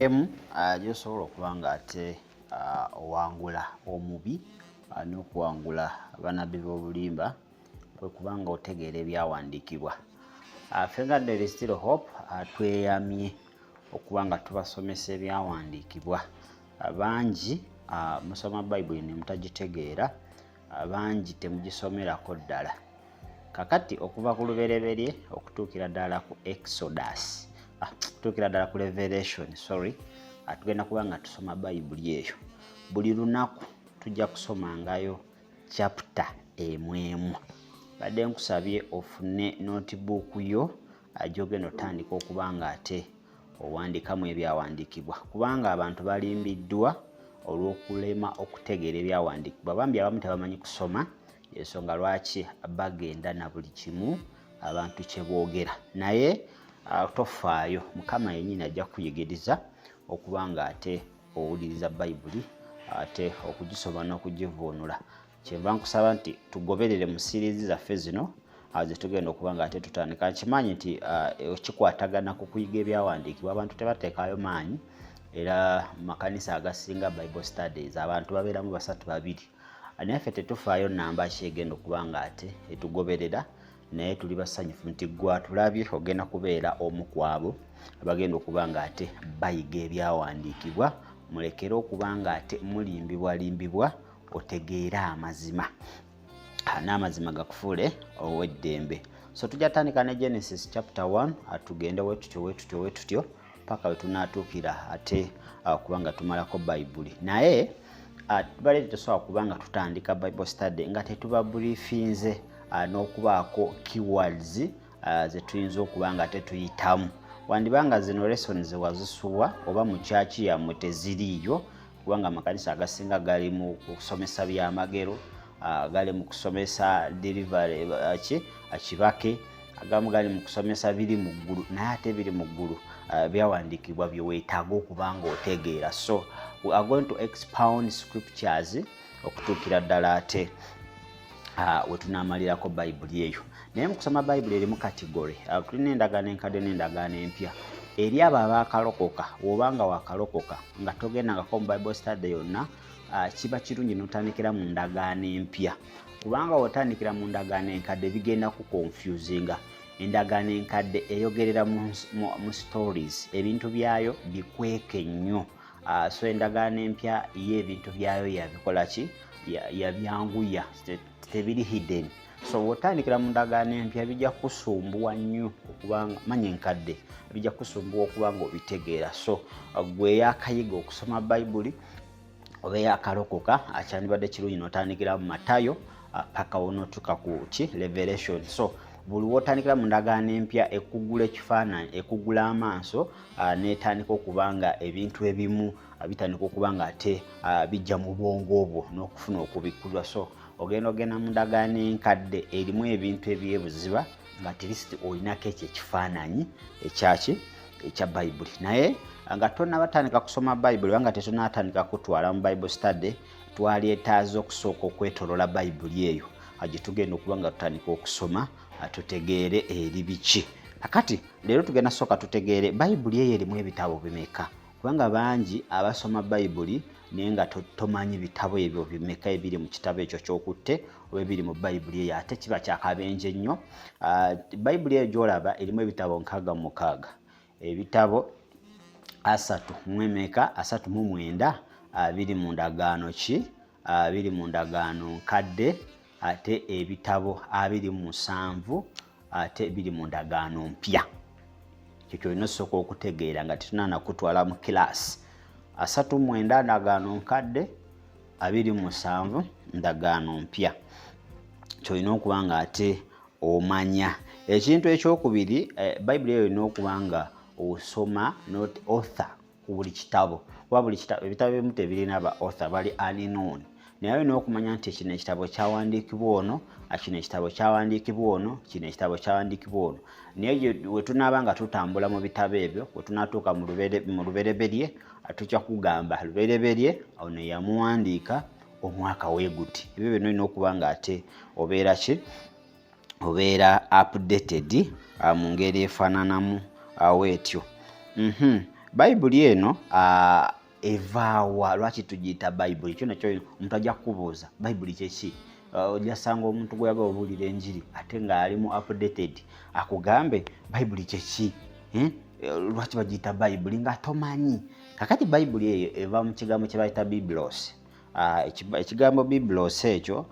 Emu gy'osobola okuba nga ate owangula omubi n'okuwangula bannabbi b'obulimba kwe kuba nga otegeera ebyawandiikibwa. Ffe nga There is Still Hope tweyamye okuba nga tubasomesa ebyawandiikibwa. Bangi musoma Bayibuli ne mutagitegeera, bangi temugisomerako ddala. Kakati okuva ku Lubereberye okutuukira ddala ku Exodus, okutuukira ddala ku Revelation, sorry, tugenda kuba nga tusoma Bayibuli eyo. Buli lunaku tujja kusomangayo chapter emu emu. Badde nkusabye ofune notebook yo gy'ogenda otandika okuba nga ate owandiikamu ebyawandiikibwa, kubanga abantu balimbiddwa olw'okulema okutegeera ebyawandiikibwa. Bambi abamu tebamanyi kusoma, ensonga lwaki bagenda na buli kimu abantu kye boogera. Naye tofaayo, Mukama yennyini ajja kukuyigiriza okuba nga ate owuliriza Bayibuli, ate okugisoma n'okugivuunula. Kyenva nkusaba nti tugoberere mu series zaffe zino ze tugenda okuba nga ate tutandika. Nkimanyi nti kikwatagana ku kuyiga ebyawandiikibwa, abantu tebateekayo maanyi, era mu makanisa agasinga Bible studies abantu babeeramu basatu babiri, naye ffe tetufaayo namba ki egenda okuba nga ate etugoberera. Naye tuli basanyufu nti gwe atulabye ogenda kubeera omu ku abo abagenda okuba nga ate bayiga ebyawandiikibwa. Mulekere okuba nga ate mulimbibwalimbibwa, otegeere amazima, n'amazima gakufuule ow'eddembe. So tujja tandika ne Genesis chapter 1, tugende wetutyo wetutyo wetutyo paka we tunaatuukira ate kuba nga tumalako Bayibuli. Naye tubadde tetusobola kuba nga tutandika Bible study nga tetuba briefinze n'okubaako keywords ze tuyinza okuba nga tetuyitamu. Wandibanga zino lessons wazisuwa oba mu kyaki yammwe teziriiyo, kubanga amakanisa agasinga gali mu kusomesa byamagero, gali mu kusomesa delivery ki kibake, agamu gali mu kusomesa biri mu ggulu. Naye ate biri mu ggulu byawandiikibwa bye weetaaga okuba nga otegeera. So we are going to expound scriptures okutuukira ddala ate we tunaamalirako Bayibuli eyo. Naye mu kusoma Bayibuli erimu category. Tulina endagaano enkadde n'endagaano empya. Eri abo abaakalokoka, bw'oba nga wakalokoka nga togendangako mu Bible study yonna, kiba kirungi n'otandikira mu ndagaano empya, kubanga w'otandikira mu ndagaano enkadde bigenda ku confusinga. Endagaano enkadde eyogerera mu stories, ebintu byayo bikweke nnyo. So endagaano empya ye ebintu byayo yabikola ki, yabyanguya, tebiri hidden. So bw'otandikira mu ndagaano empya bijja kusumbuwa nnyo okubanga manya enkadde bijja kusumbuwa okuba nga obitegeera. So gwe eyakayiga okusoma Bayibuli oba eyakalokoka, kyandibadde kirungi n'otandikira mu Matayo paka wonootuuka ku ki, Revelation. So buli wotandikira mu ndagaano empya ekugula ekifaananyi, ekugula amaaso, n'etandika okuba nga ebintu ebimu bitandika okuba nga ate bijja mu bwongo obwo n'okufuna okubikkulwa. So ogenda mu ndagaano enkadde erimu ebintu ebyebuziba, nga at least olinako ekyo ekifaananyi ekyaki, ekya Bayibuli. Naye nga tonnabatandika kusoma Bayibuli oba nga tetunatandika kutwala mu Bible study, twalyetaaza okusooka okwetolola Bayibuli eyo gye tugenda okuba nga tutandika okusoma, tutegeere eri biki. Kakati leero tugenda sooka tutegeere Bayibuli eyo erimu ebitabo bimeka, kubanga bangi abasoma Bayibuli naye nga tomanyi bitabo ebyo bimeka ebiri mu kitabo ekyo kyokutte oba ebiri mu Bayibuli eyo. Ate kiba kyakabenje nnyo. Bayibuli eyo gyolaba erimu ebitabo 66, ebitabo asatu mu emeka, 39 biri mu ndagaano ki, biri mu ndagaano nkadde, ate ebitabo 27 ate biri mu ndagaano mpya. Ekyo kyolina osooka okutegeera nga tetunaana kutwala mu kilaasi. 39 ndagaano nkadde, 27 ndagaano mpya. Kyolina okuba nga ate omanya. Ekintu ekyokubiri, Bayibuli eyo olina okuba nga osoma not author ku buli kitabo, kuba buli kitabo, ebitabo ebimu tebirina ba author, bali unknown. Naye olina okumanya nti kino ekitabo kyawandiikibwa ono, kino ekitabo kyawandiikibwa ono, kino ekitabo kyawandiikibwa ono. Naye we tunaaba nga tutambula mu bitabo ebyo, we tunaatuuka mu Lubereberye, tujja kugamba Lubereberye ono yamuwandiika omwaka weeguti. Ebyo byonna olina okuba nga ate obeera ki, obeera updated mu ngeri efaananamu weetyo. Bayibuli eno evaawa? Lwaki tugiyita Bayibuli? Kyo nakyo omuntu ajja kukubuuza, Bayibuli kyeki? Ojasanga omuntu gweyagala obuulira enjiri ate ng'ali mu updated akugambe Bayibuli kyeki, eh? Lwaki bagiyita Bayibuli nga tomanyi? Kakati Bayibuli eyo eva mu kigambo kye bayita biblos. Ekigambo biblos ekyo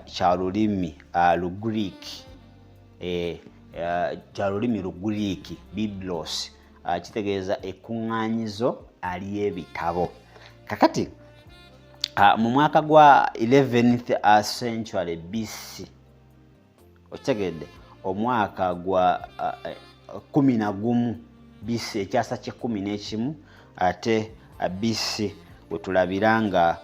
kya lulimi Lugreek, kya lulimi Lugreek. Biblos kitegeeza ekkuŋŋaanyizo ly'ebitabo. Kakati mu mwaka gwa 11th century BC, okitegedde, omwaka gwa 11 BC, ekyasa ky'e-11 ate BC, wetulabira nga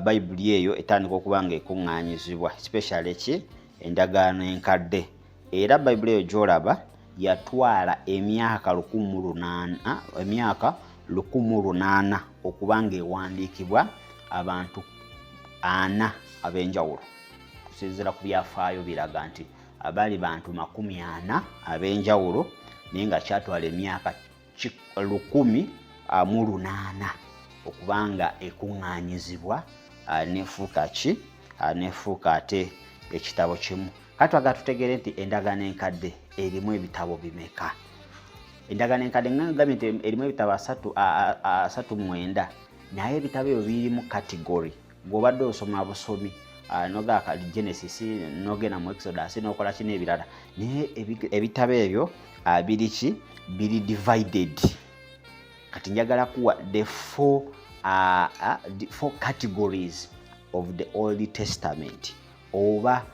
Bayibuli eyo etandika okuba nga ekuŋŋaanyizibwa, especially ki? Endagaano Enkadde. Era Bayibuli eyo gy'olaba yatwala emyaka 1800, emyaka 1800 okuba nga ewandiikibwa abantu ana ab'enjawulo. Kusinziira ku byafaayo biraga nti bali bantu 40 ab'enjawulo, naye nga kyatwala emyaka 1800 okuba nga ekuŋŋaanyizibwa nefuuka ki? Nefuuka ate ekitabo kimu. Kati twagala tutegeere nti Endagaano Enkadde erimu ebitabo bimeka? Endagaano Enkadde ngambye nti erimu ebitabo 39, naye ebitabo ebyo birimu category. Gw'obadde osoma busomi nogaa Genesis, nogenda mu Exodus, nokola kino ebirala, naye ebitabo ebyo biri ki? Biri divided. Kati njagala kuwa the four categories of the Old Testament, oba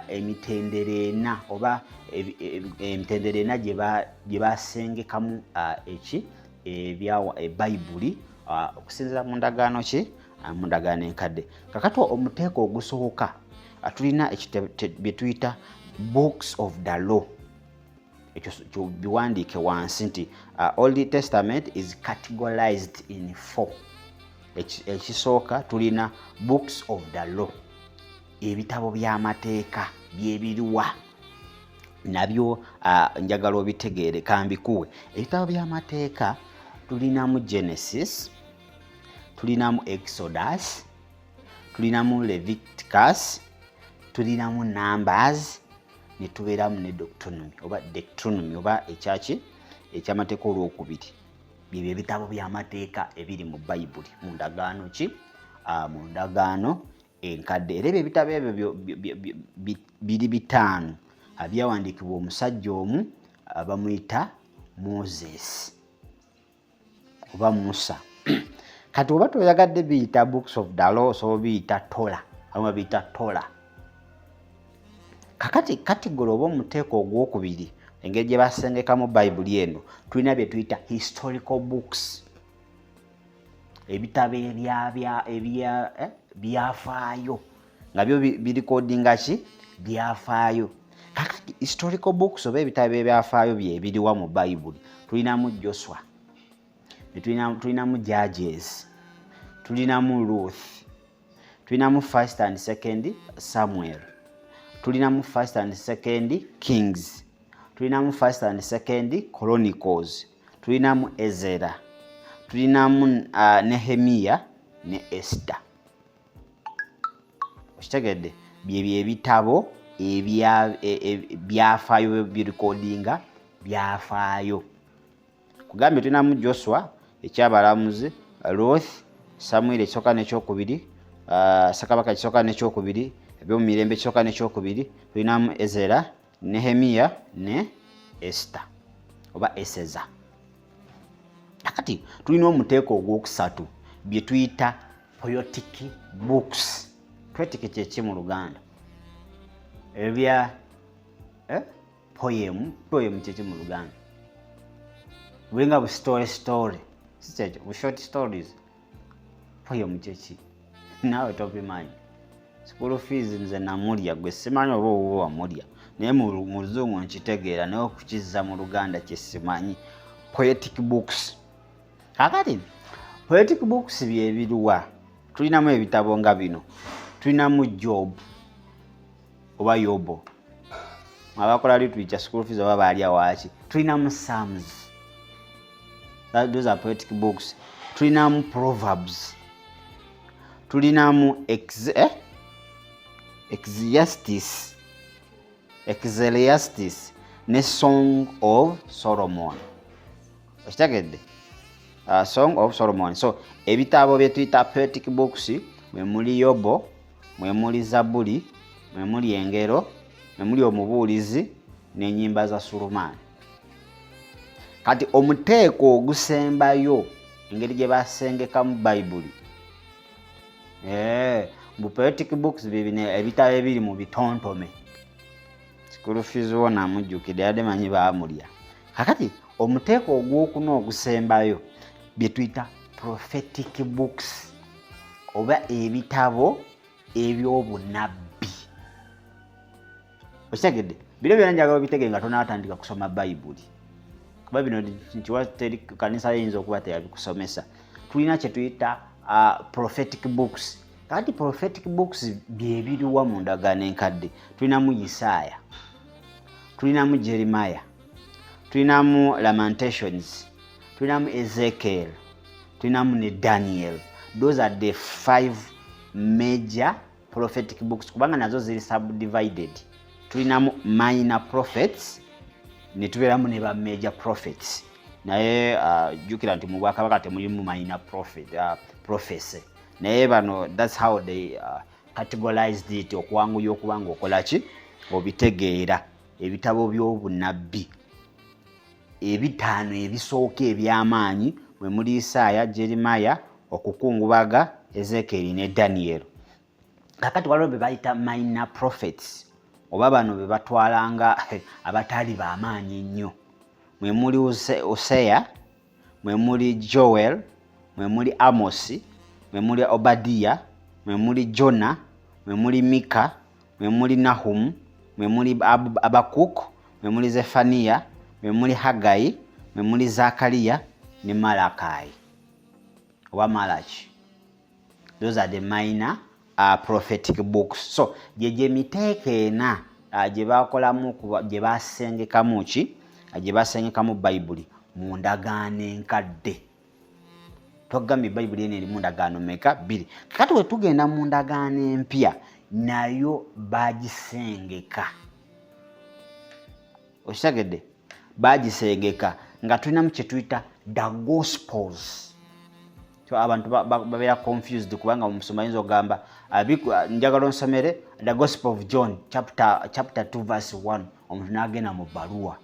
emitendera ena, oba emitendera ena gye basengekamu eki ebyawa Bayibuli okusinziira mu ndagaano ki? Mu Ndagaano Enkadde. Kakati omuteeko ogusooka, tulina bye tuyita books of the law. Ekyo biwandiike wansi nti Old Testament is categorized in four. Ekisooka tulina books of the law, ebitabo by'amateeka byebiriwa? Nabyo njagala obitegeere, kambikuwe. Ebitabo by'amateeka tulinamu Genesis, tulinamu Exodus, tulinamu Leviticus, tulinamu Numbers, ne tubeeramu ne Deuteronomy, oba Deuteronomy, oba ekyaki? Ekyamateeka Olwokubiri. Byebyo ebitabo by'amateeka ebiri mu Bayibuli, mu ndagaano ki? Mu Ndagaano Enkadde. Era ebyo ebitabo ebyo biri bitaano, byawandiikibwa omusajja omu bamuyita Moses oba Musa. Kati oba toyagadde biyita books of the law, osobola biyita Torah, abamu babiyita Torah. Kakati category oba omuteeko ogwokubiri, engeri gye basengekamu Bayibuli eno, tulina bye tuyita historical books, ebitabo ebyafaayo, nga byo birikodinga ki? Byafaayo. Kakati historical books oba ebitabo ebyafaayo byebiriwa mu Bayibuli? Tulinamu Joswa, tulinamu Judges, tulinamu Ruth, tulinamu First and Second Samuel, tulinamu First and Second Kings, tulinamu First and Second Chronicles, tulinamu Ezera, tulinamu Nehemiya ne Esther. Okitegedde? Byebyo ebitabo byafaayo, birikodinga byafaayo. Kugambye tulinamu Joswa, Ekyabalamuzi, Ruth, Samuel Ekisooka n'Ekyokubiri, Sakabaka Ekisooka n'Ekyokubiri, Ebyomumirembe Ekisooka n'Ekyokubiri, tulinamu Ezera, Nehemiya ne Esther oba Eseza. Kakati tulina omuteeko ogwokusatu, bye tuyita poetic books. Poetic kyeki mu Luganda? Ebya poem. Poem kyeki mu Luganda? Bulinga bu story story, si kyekyo? Bu short stories. Poem kyeki? Naawe tobimanyi. School fees nze namulya, gwe simanyi oba owuwe wamulya, naye mu Luzungu nkitegeera, naye okukizza mu Luganda kyesimanyi. Poetic books. Kakati poetic books byebiruwa? Tulinamu ebitabo nga bino. Tulinamu Job oba Yobo, abakola literature, school fees oba baalya waaki. Tulinamu Psalms. Those are poetic books. Tulinamu Proverbs, tulinamu Ecclesiastes ne Song of Solomon. Okitegedde? Song of Solomon. So ebitabo bye tuyita poetic books mwe muli Yobo, mwe muli Zabuli, mwe muli Engero, mwe muli Omubuulizi n'Ennyimba za Sulumaani. Kati omuteeko ogusembayo, engeri gye basengekamu Bayibuli mu poetic books, bibino ebitabo ebiri mu bitontome. School fees wo namujjukidde, yadde manyi baamulya. Kakati omuteeko ogwokuna ogusembayo bye tuyita prophetic books oba ebitabo ebyobunabbi. Okitegedde? Bino byonna njagala obitegere nga tonaatandika kusoma Bayibuli, kuba bino ntiwa teri kanisa yinza okuba teyabikusomesa. Tulina kye tuyita prophetic books. Kati prophetic books byebiriwa mu Ndagaano Enkadde? Tulinamu Isaaya, tulinamu Jeremiah, tulinamu Lamentations, tulinamu Ezekiel, tulinamu ne Daniel. Those are the five major prophetic books, kubanga nazo ziri subdivided. Tulinamu minor prophets ne tubeeramu ne ba major prophets. Naye jjukira nti mu bwakabaka temulimu minor prophet, prophecy. Naye bano, that's how they categorized it, okwanguya okuba nga okola ki, obitegeera. Ebitabo by'obunabbi ebitaano ebisooka eby'amaanyi mwe muli Isaaya, Jerimaya, Okukungubaga, Ezekyeri ne Daniel. Kakati waliwo be bayita minor prophets, oba bano be batwalanga abataali b'amaanyi ennyo. Mwe muli Oseya, mwe muli Joel, mwe muli Amosi, mwe muli Obadiya, mwe muli Jona, mwe muli Mika, mwe muli Nahumu, mwe muli Abakuk, mwe muli Zefaniya, mwe muli Hagayi, mwe muli Zakariya ne Malakayi oba Malaki. Those are the minor prophetic books. So gye emiteeko ena gye bakolamu, gye basengekamu ki, gye basengekamu Bayibuli mu Ndagaano Enkadde. Twagambye Bayibuli eno erimu ndagaano meka? Bbiri. Kati we tugenda mu Ndagaano Empya, nayo bagisengeka. Okitegedde? Bagisengeka nga tulinamu kye tuyita the Gospels. So abantu babeera confused, kubanga omusoma ayinza okugamba, "Njagala onsomere the Gospel of John chapter 2 verse 1," omuntu n'agenda mu bbaluwa.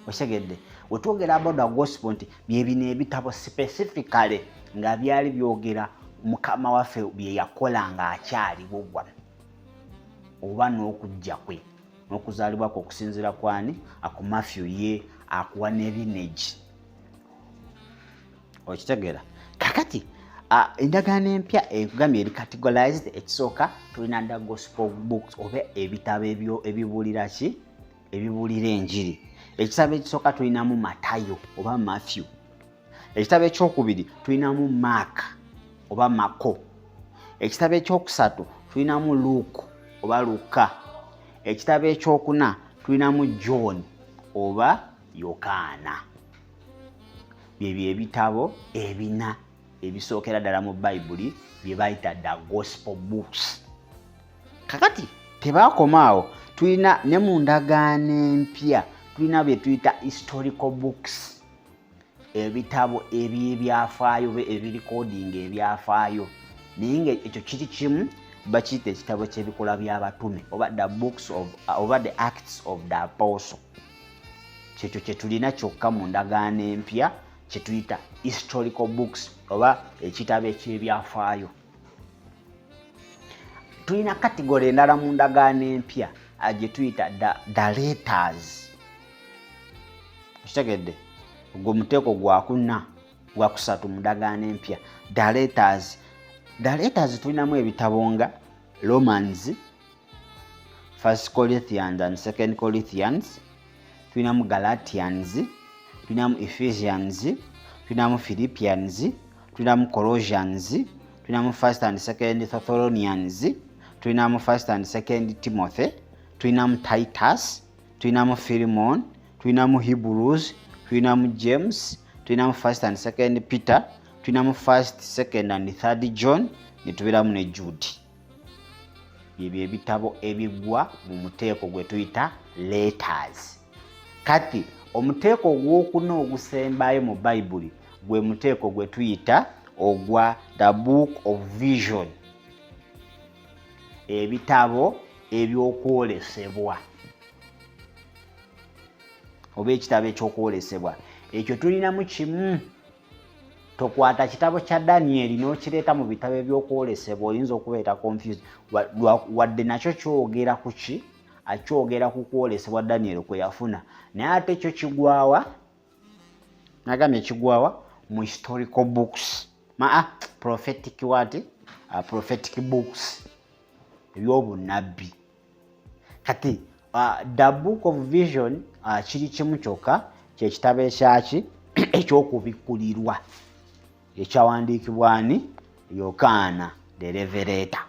Okitegedde? Wetwogera about the gospel nti byebino ebitabo specifically nga byali byogera Mukama waffe bye yakola ng'akyaliwo wano, oba n'okujja kwe n'okuzaalibwa kwe, okusinziira kwani aku Matthew ye akuwa n'ebineji. Okitegeera? Kakati Endagaano Empya ekugambye eri categorized. Ekisooka tulina the gospel books, oba ebitabo ebyo ebibuulira ki, ebibuulira enjiri. Ekitabo ekisooka tulinamu Matayo oba Matthew. Ekitabo ekyokubiri tulinamu Mark oba Mako. Ekitabo ekyokusatu tulinamu Luke oba Luka. Ekitabo ekyokuna tulinamu John oba Yokaana. Byebyo ebitabo ebina ebisookera ddala mu Bayibuli bye bayita the gospel books. Kakati tebakoma awo. Tulina ne mu Ndagaano Empya tulina bye tuyita historical books, ebitabo ebyebyafaayo oba ebirikodinga ebyafaayo. Naye nga ekyo kiri kimu, bakiyita ekitabo ky'Ebikolwa by'Abatume oba the books of, oba the Acts of the Apostle. Kyekyo kyetulina kyokka mu Ndagaano Empya kyetuyita historical books oba ekitabo ekyebyafaayo. Tulina category endala mu Ndagaano Empya gye tuyita the letters. Okitegedde? Ogwo omuteeko gwakuna, gwakusatu mu Ndagaano Empya, the letters. The letters tulinamu ebitabo nga Romans, First Corinthians and Second Corinthians, tulinamu Galatians, tulinamu Ephesians, tulinamu Philippians, tulinamu Colossians, tulinamu First and Second Thessalonians, tulinamu First and Second Timothy, tulinamu Titus, tulinamu Philemon, tulinamu Hebrews, tulinamu James, tulinamu Tulinamu First and Second Peter, tulinamu First, Second and Third John, ne tubeeramu ne Jude. Byebyo ebitabo ebigwa mu muteeko gwe tuyita letters. Kati omuteeko ogwokuna ogusembayo mu Bayibuli gwe muteeko gwe tuyita ogwa the Book of Vision, ebitabo ebyokwolesebwa oba ekitabo ekyokwolesebwa. Ekyo tulinamu kimu. Tokwata kitabo kya Danyeri n'okireeta mu bitabo ebyokwolesebwa, oyinza okubeera confused. Wadde nakyo kyogera ku ki? Akyogera ku kwolesebwa Danyeri kwe yafuna, naye ate kyo kigwawa? Nagambye kigwawa mu historical books, maa prophetic, what, prophetic books, ebyobunnabbi. Kati the Book of Vision kiri kimu kyokka, kyekitabo ekyaki? Ekyokubikkulirwa, ekyawandiikibwa ani? Yokaana the Revelator.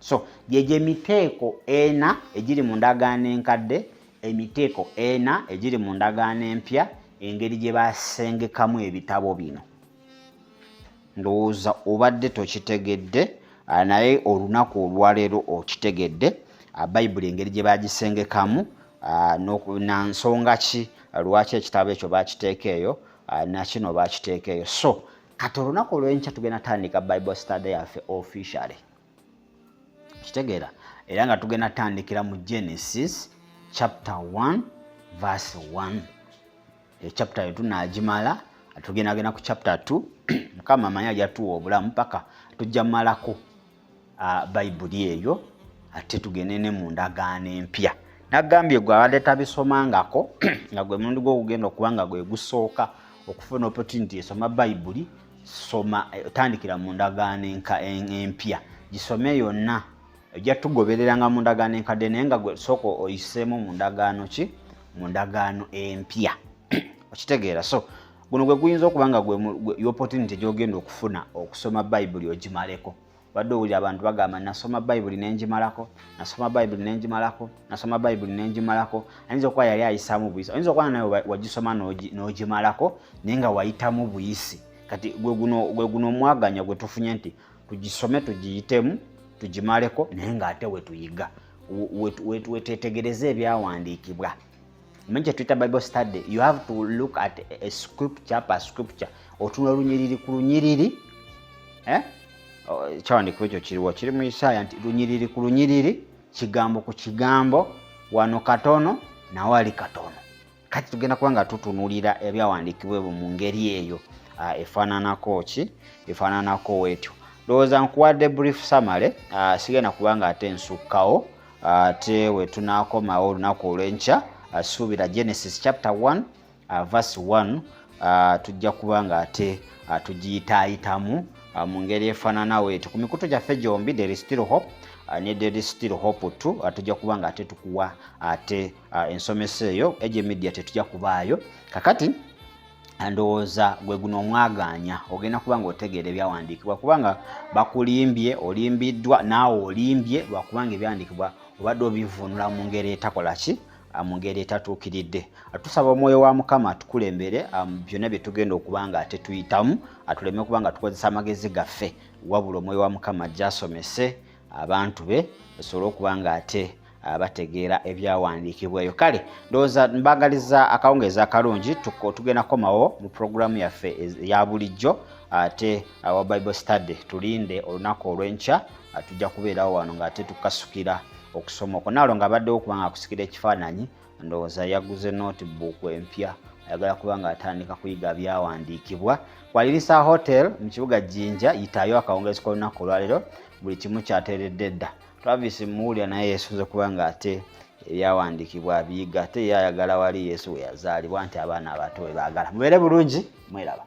So gyegyo emiteeko ena egiri mu ndagaano enkadde, emiteeko ena egiri mu ndagaano empya, engeri gye basengekamu ebitabo bino. Ndowooza obadde tokitegedde, naye olunaku olwaleero okitegedde Bayibuli engeri gye bagisengekamu, na nsonga ki lwaki ekitabo ekyo bakiteeka eyo, nakino bakiteeka eyo. So kati olunaku olwenkya tugenda tandika Bible study yaffe officially, kitegeera, era nga tugenda tandikira mu Genesis chapter 1 verse 1. Echapter yo tunagimala, tugenda genda ku chapter 2. Mukama amanyi ajja tuwa obulamu paka tujja malako Bayibuli eyo, ate tugende ne mu ndagaano empya. Nagambye gwe abadde tabisomangako, nga gwe mulundi gwokugenda okuba nga gwe gusooka okufuna opportunity esoma Bayibuli, soma, tandikira mu ndagaano empya, gisome yonna. Ojja tugobereranga mu ndagaano enkadde, naye nga gwe sooka oyiseemu mu ndagaano ki? Mu ndagaano empya, okitegeera? So guno gwe guyinza okuba nga gwe opportunity gyogenda okufuna okusoma Bayibuli ogimaleko. Badde owulira abantu bagamba, "Nasoma Bayibuli nengimalako, nasoma Bayibuli nengimalako, nasoma Bayibuli nengimalako." Ayinza okuba yali ayisaamu buyisi, oyinza okuba naye wagisoma n'ogimalako, naye nga wayitamu buyisi. Kati gwe guno omwaganya gwe tufunye nti tugisome, tugiyitemu, tugimaleko, naye ng'ate wetuyiga, wetetegereze ebyawandiikibwa. Omanyi kye tuyita Bible study, you have to look at a scripture per scripture, otunula lunyiriri ku lunyiriri, eh? Ekyawandiikibwa ekyo kiriwo, kiri mu Isaaya nti lunyiriri ku lunyiriri, kigambo ku kigambo, wano katono nawali katono. Kati tugenda kuba nga tutunulira ebyawandiikibwa ebyo mu ngeri eyo efaananako ki? Efaananako wetyo. Ndowooza nkuwadde brief summary, sigenda kuba nga ate nsukkawo. Ate we tunaakomawo olunaku olw'enkya, suubira Genesis chapter 1 verse 1, tujja kuba nga ate tugiyitaayitamu mu ngeri efaanana weetyo. Ku mikutu gyaffe gyombi, There is Still Hope ne There is Still Hope 2, tujja kuba nga ate tukuwa ate ensomesa eyo. Egyo media tetujja kubaayo. Kakati ndowooza gwe guno omwagaanya ogenda kuba nga otegeera ebyawandiikibwa, kubanga bakulimbye, olimbiddwa, naawe olimbye, lwakubanga ebyawandiikibwa obadde obivvuunula mu ngeri etakola ki? Mu ngeri etatuukiridde. Tusaba omwoyo wa Mukama atukulembere byonna bye tugenda okuba nga ate tuyitamu, atuleme kuba nga tukozesa amagezi gaffe, wabula omwoyo wa Mukama ajja asomese abantu be basobole okuba nga ate bategeera ebyawandiikibwa eyo. Kale ndowooza mbagaliza akawungeezi akalungi. Tugenda kukomawo mu puroguramu yaffe eya bulijjo ate wa Bible study. Tulinde olunaku olw'enkya, tujja kubeerawo wano ng'ate tukasukira okusoma okwo. Naalo nga abaddewo kubanga akusikira ekifaananyi, ndowooza yaguze notebook empya, ayagala kuba nga atandika kuyiga byawandiikibwa. Kwalirisa Hotel mu kibuga Jinja, yitayo akawungeezi k'olunaku olwaleero, buli kimu kyateeredde dda. Travis muwulira, naye yeesunze kuba nga ate ebyawandiikibwa abiyiga, ate ye ayagala wali Yesu we yazaalibwa, nti abaana abato we baagala. Mubeere bulungi, mweraba.